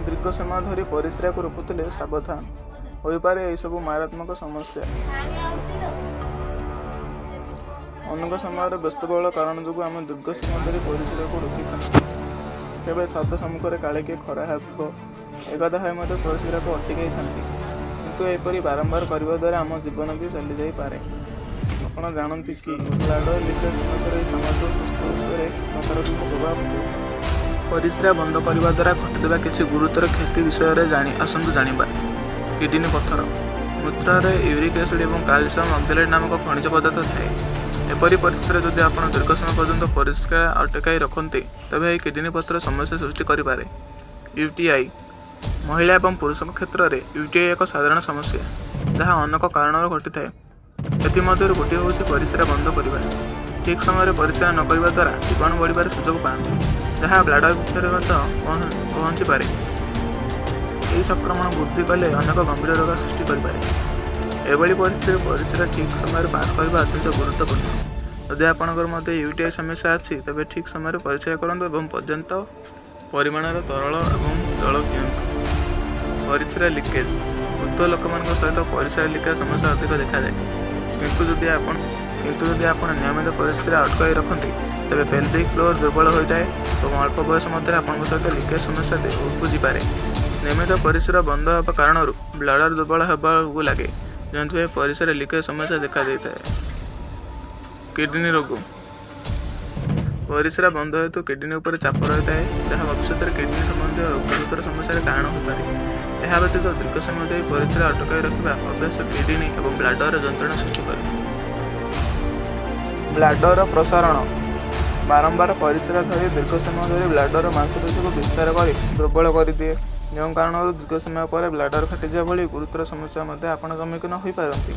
ଦୀର୍ଘ ସମୟ ଧରି ପରିସ୍ରାକୁ ରୋକୁଥିଲେ ସାବଧାନ, ହୋଇପାରେ ଏହିସବୁ ମାରାତ୍ମକ ସମସ୍ୟା। ଅନେକ ସମୟରେ ବ୍ୟସ୍ତବହୁଳ କାରଣ ଯୋଗୁଁ ଆମେ ଦୀର୍ଘ ସମୟ ଧରି ପରିସ୍ରାକୁ ରୋକିଥାନ୍ତି। କେବେ ଶବ୍ଦ ସମ୍ମୁଖରେ କାଳେ କିଏ ଖରାପ ଭାବିବ, ଏକଥା ଭାବି ମଧ୍ୟ ପରିସ୍ରାକୁ ଅଟକାଇଥାନ୍ତି। କିନ୍ତୁ ଏପରି ବାରମ୍ବାର କରିବା ଦ୍ୱାରା ଆମ ଜୀବନ ବି ଚାଲିଯାଇପାରେ। ଆପଣ ଜାଣନ୍ତି କି ବ୍ଲାଡର ଲିକେଜ ସମସ୍ୟାର ଏହି ସାମଗ୍ରିକ ସ୍ୱାସ୍ଥ୍ୟ ଉପରେ ନକାରାତ୍ମକ ପ୍ରଭାବ ପକାଇଥାଏ। ପରିସ୍ରା ବନ୍ଦ କରିବା ଦ୍ୱାରା ଘଟୁଥିବା କିଛି ଗୁରୁତର କ୍ଷତି ବିଷୟରେ ଆସନ୍ତୁ ଜାଣିବା। କିଡନୀ ପଥର। ମୂତ୍ରରେ ୟୁରିକ୍ ଏସିଡ୍ ଏବଂ କାଲସିୟମ ଅକ୍ଜାଲେଟ୍ ନାମକ ଖଣିଜ ପଦାର୍ଥ ଥାଏ। ଏପରି ପରିସ୍ଥିତିରେ ଯଦି ଆପଣ ଦୀର୍ଘ ସମୟ ପର୍ଯ୍ୟନ୍ତ ପରିସ୍ରା ଅଟକାଇ ରଖନ୍ତି, ତେବେ ଏହି କିଡନୀ ପଥର ସମସ୍ୟା ସୃଷ୍ଟି କରିପାରେ। ୟୁଟିଆଇ। ମହିଳା ଏବଂ ପୁରୁଷଙ୍କ କ୍ଷେତ୍ରରେ ୟୁଟିଆଇ ଏକ ସାଧାରଣ ସମସ୍ୟା, ଯାହା ଅନେକ କାରଣରୁ ଘଟିଥାଏ। ଏଥିମଧ୍ୟରୁ ଗୋଟିଏ ହେଉଛି ପରିସ୍ରା ବନ୍ଦ କରିବା। ଠିକ୍ ସମୟରେ ପରିସ୍ରା ନ କରିବା ଦ୍ୱାରା ଜୀବାଣୁ ବଢ଼ିବାର ସୁଯୋଗ ପାଆନ୍ତି, ଯାହା ବ୍ଲାଡର ଭିତରେ ମଧ୍ୟ ପହଞ୍ଚିପାରେ। ଏହି ସଂକ୍ରମଣ ବୃଦ୍ଧି କଲେ ଅନେକ ଗମ୍ଭୀର ରୋଗ ସୃଷ୍ଟି କରିପାରେ। ଏଭଳି ପରିସ୍ଥିତିରେ ପରିସ୍ରା ଠିକ୍ ସମୟରେ ପାସ୍ କରିବା ଅତ୍ୟନ୍ତ ଗୁରୁତ୍ୱପୂର୍ଣ୍ଣ। ଯଦି ଆପଣଙ୍କର ମଧ୍ୟ ୟୁଟିଆଇ ସମସ୍ୟା ଅଛି, ତେବେ ଠିକ୍ ସମୟରେ ପରିସ୍ରା କରନ୍ତୁ ଏବଂ ପର୍ଯ୍ୟାପ୍ତ ପରିମାଣର ତରଳ ଏବଂ ଜଳ ପିଅନ୍ତୁ। ପରିସ୍ରା ଲିକେଜ୍। ବୃଦ୍ଧ ଲୋକମାନଙ୍କ ସହିତ ପରିସ୍ରା ଲିକେଜ୍ ସମସ୍ୟା ଅଧିକ ଦେଖାଯାଏ। କିନ୍ତୁ ଯଦି ଆପଣ ନିୟମିତ ପରିସ୍ରା ଅଟକାଇ ରଖନ୍ତି, ତେବେ ପେଲଭିକ୍ ଫ୍ଲୋର ଦୁର୍ବଳ ହୋଇଯାଏ ଏବଂ ଅଳ୍ପ ବୟସ ମଧ୍ୟରେ ଆପଣଙ୍କ ସହିତ ଲିକେଜ୍ ସମସ୍ୟା ଉପୁଜିପାରେ। ନିୟମିତ ପରିସ୍ରା ବନ୍ଦ ହେବା କାରଣରୁ ବ୍ଲାଡର ଦୁର୍ବଳ ହେବାକୁ ଲାଗେ, ଯେଉଁଥିପାଇଁ ପରିସ୍ରା ଲିକେଜ୍ ସମସ୍ୟା ଦେଖାଦେଇଥାଏ। କିଡନୀ ରୋଗ। ପରିସ୍ରା ବନ୍ଦ ହେତୁ କିଡନୀ ଉପରେ ଚାପ ରହିଥାଏ, ଯାହା ଭବିଷ୍ୟତରେ କିଡନୀ ସମ୍ବନ୍ଧୀୟ ଗୁରୁତର ସମସ୍ୟାର କାରଣ ହୋଇପାରେ। ଏହା ବ୍ୟତୀତ ଦୀର୍ଘ ସମୟ ଧରି ପରିସ୍ରା ଅଟକାଇ ରଖିବା ଅଭ୍ୟାସ କିଡନୀ ଏବଂ ବ୍ଲାଡରରେ ଯନ୍ତ୍ରଣା ସୃଷ୍ଟି କରେ। ବ୍ଲାଡର ପ୍ରସାରଣ। ବାରମ୍ବାର ପରିସ୍ରା ଧରି ଦୀର୍ଘ ସମୟ ଧରି ବ୍ଲାଡର ମାଂସପେଶୀକୁ ବିସ୍ତାର କରି ଦୁର୍ବଳ କରିଦିଏ, ଯେଉଁ କାରଣରୁ ଦୀର୍ଘ ସମୟ ପରେ ବ୍ଲାଡର ଫାଟିଯିବା ଭଳି ଗୁରୁତର ସମସ୍ୟା ମଧ୍ୟ ଆପଣ ସମ୍ମୁଖୀନ ହୋଇପାରନ୍ତି।